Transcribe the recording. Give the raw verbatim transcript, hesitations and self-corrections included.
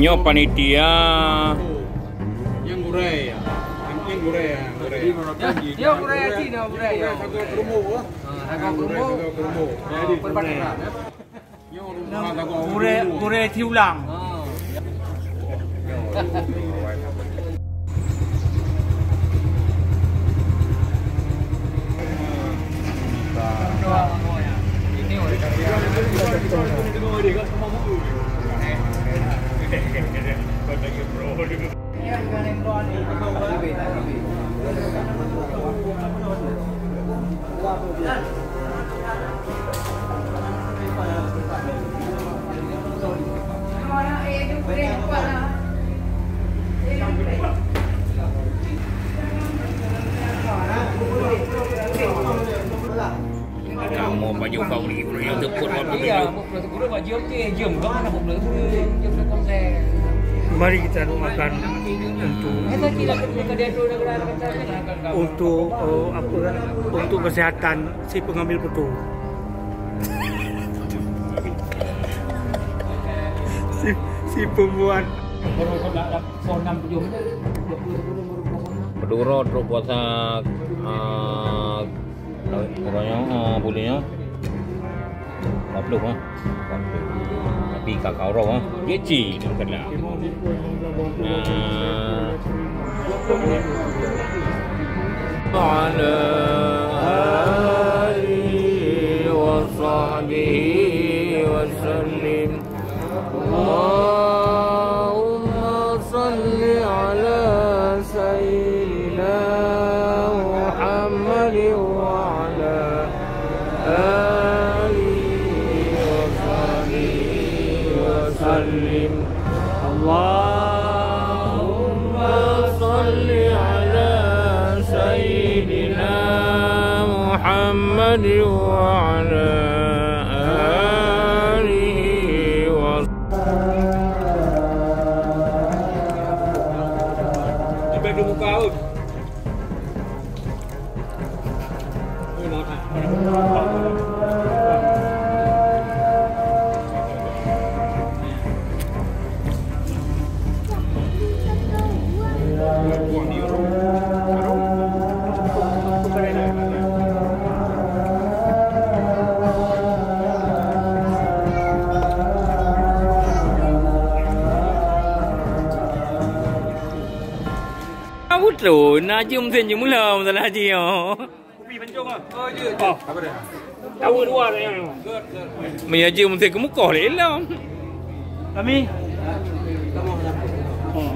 Nyoe panitia. Nyang gurèe, ya. Nyang gurèe, ya. Gurèe. Ya, ya, gurèe, ya, gurèe, ya. Gurèe, gurèe, gurèe. Gurèe, gurèe siulang. Kamoe baju Fauzi, baju teupeue waktu. Iya, tu. Mari kita doakan untuk, untuk, eh, apa, untuk kesehatan si pengambil peutu. Si, si pembuat. Madura trok puasa, ah, Uroe nyoe, eh, buleuen nyoe empat puluh, eh. Tapi ka, ka uroe, eh. Dia ci, dia kena. Nah. Wa ala alihi wa sahbihi wa sallim. اللهم صل على سيدنا محمد وعلى آله وصحبه وسلم. اللهم صل على سيدنا محمد وعلى آله وصحبه. Beutôi, na jeuem sen jeuem mula masalah haji nyoe. Kupi pancong ah. Oh, ya. Oh. Apa dia? Tahu dua dah yang. Meunyo jeuem sen keumukoh lé ilong. Kami. Oh.